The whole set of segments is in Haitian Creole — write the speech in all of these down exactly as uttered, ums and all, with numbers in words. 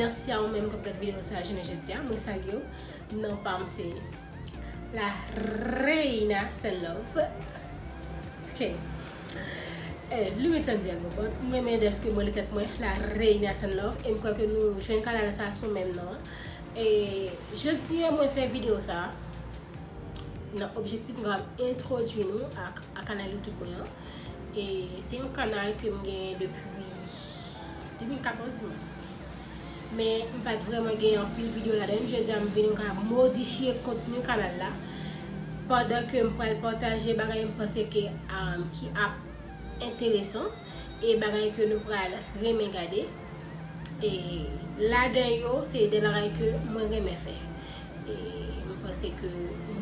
Mèsi a ou menm k ap gad videyo sa a jounen jodi a. Mwen salye w. Non pa m se La Reina Send Love. Ok. Eh, Limit Sandy Elbo. Bon, mwen renmen dèske mwen rele tèt mwen La Reina Send Love. E m kwè ke nou jwenn kanal sa sou menm non an. E jodi a mwen fè videyo sa a. Nan objektif mwen ap entwodui nou ak a kanal YouTube mwen an. E se yon kanal ke m genyen depi de mil katòz mwen. Men m pa t vrèman gen anpil videyo ladan l. Jodi a m vini m ka modifye kontni kanal la. Pandan ke m pral pataje bagay m panse ke um, ki ap enteresan e bagay ke nou pral renmen gade. E ladan yo se de bagay ke mwen renmen fè. E m panse ke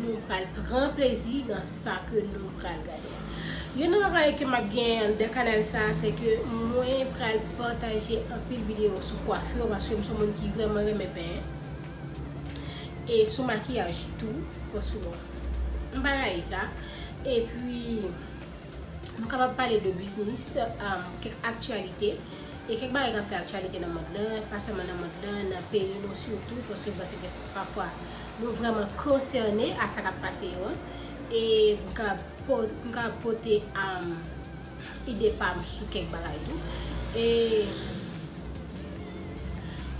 nou pral pran plezi nan sa ke nou pral gade. Youn nan bagay ke m ap gen anndan kanal sa a se ke mwen pral pataje anpil videyo sou kwafi paske m se yon moun ki vrèman renmen penyen. E sou makiyaj tou paske bon, m pa rayi sa. Epi nou kapab pale de biznis, um, kèk aktyalite e kèk bagay k ap fè aktyalite nan mond lan, pa sèlman nan mond lan, nan peyi nou sitou, paske m panse ke pafwa nou vrèman konsène a sa k ap pase yo an. E m ka po- m ka pote um, ide pa m sou kèk bagay tou. E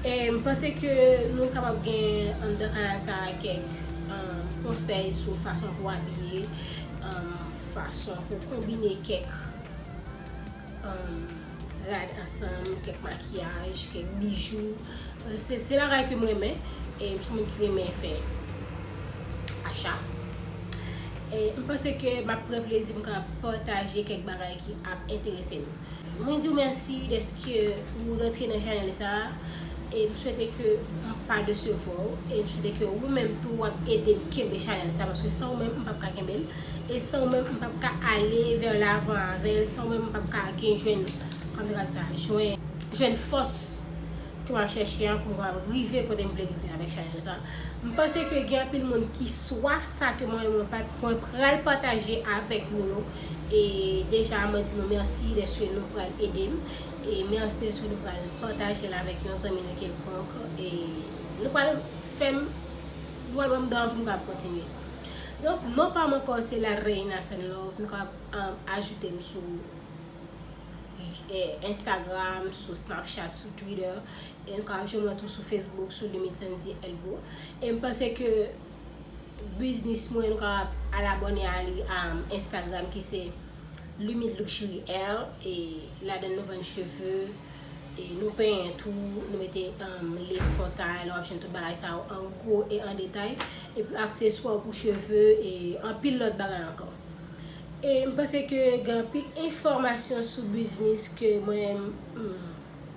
E m panse ke nou kapab gen anndan kanal sa a kèk um, konsèy sou fason pou abiye, um, fason pou konbine kèk um, rad ansanm, kèk makiyaj, kèk bijou. Se, se bagay ke m renmen. E m se yon moun ki renmen fè acha. E m panse ke m ap pran plezi pou m kapab pataje kèk bagay ki ap enterese nou. Mwen di w mèsi dèske ou rantre nan chanèl sa a. E m swete ke m pa desevwa w. E m swete ke ou menm tou w ap ede m kenbe chanèl sa a. Paske san ou menm, m p ap ka kenbe l. E san ou menm, m p ap ka ale vè lavan avè l. San ou menm, m p ap ka gen jwenn, kòman sa, jwenn, jwenn fòs ke m ap chèche an pou m kapab rive kote m vle rive avèk chanèl sa. M panse ke gen anpil moun ki swaf sa ke mwen, mwen, pa- mwen pral pataje avèk nou yo. E deja, mwen di nou mèsi dèske nou pral ede m. E mèsi dèske nou pral pataje l avèk yon zanmi nou kelkonk. E nou pral fè m, nou pral ban m anvi m kapab kontinye. Donk, non pa m ankò se La Reina Send Love. Nou kapab um, ajoute m sou eh, Instagram, sou Snapchat, sou Twitter. E nou kapab jwenn mwen tou sou Facebook, sou Limit Sandy Elbo. E m panse ke biznis mwen, nou kapab al abòne a li um, Instagram ki se Limit Luxury Hair. E ladan nou vann cheve, e nou penyen tou, nou mete um, lace frontale, w ap jwenn tout bagay sa yo an gwo e an detay. Epi akseswa pou cheve e anpil lòt bagay ankò. E m panse ke gen anpil enfòmasyon sou biznis ke mwen m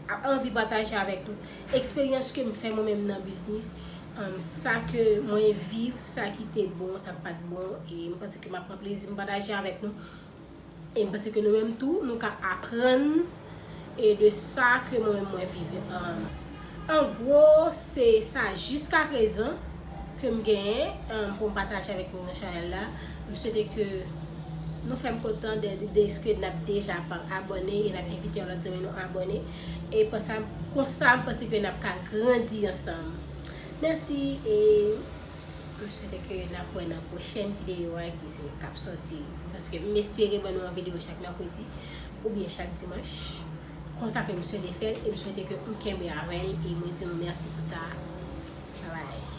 ap anvi pataje avèk nou. Eksperyans ke m fè mwen menm nan biznis, um, sa ke mwen viv, sa ki te bon, sa k pa t bon. E m panse ke m ap pran plezi m pataje avèk nou. E m panse ke nou menm tou, nou ka aprann e de sa ke mwen menm mwen viv. Um, an gwo, se sa jiskaprezan ke m genyen um, pou m pataje avèk nou nan chanèl la. M swete ke nou fè m kontan de, de, dèske n ap deja pa abòne e n ap envite yon lòt zanmi nou abòne. E konsa, konsa m panse ke n ap ka grandi ansanm. Mèsi e m swete ke n ap wè nan pwochèn videyo a ki se k ap sòti. Paske m espere ban nou yon videyo chak mèkredi oubyen chak dimanch. Konsa ke m swete fè l e m swete ke m kenbe avè l e mwen di nou mèsi pou sa. Bye bye.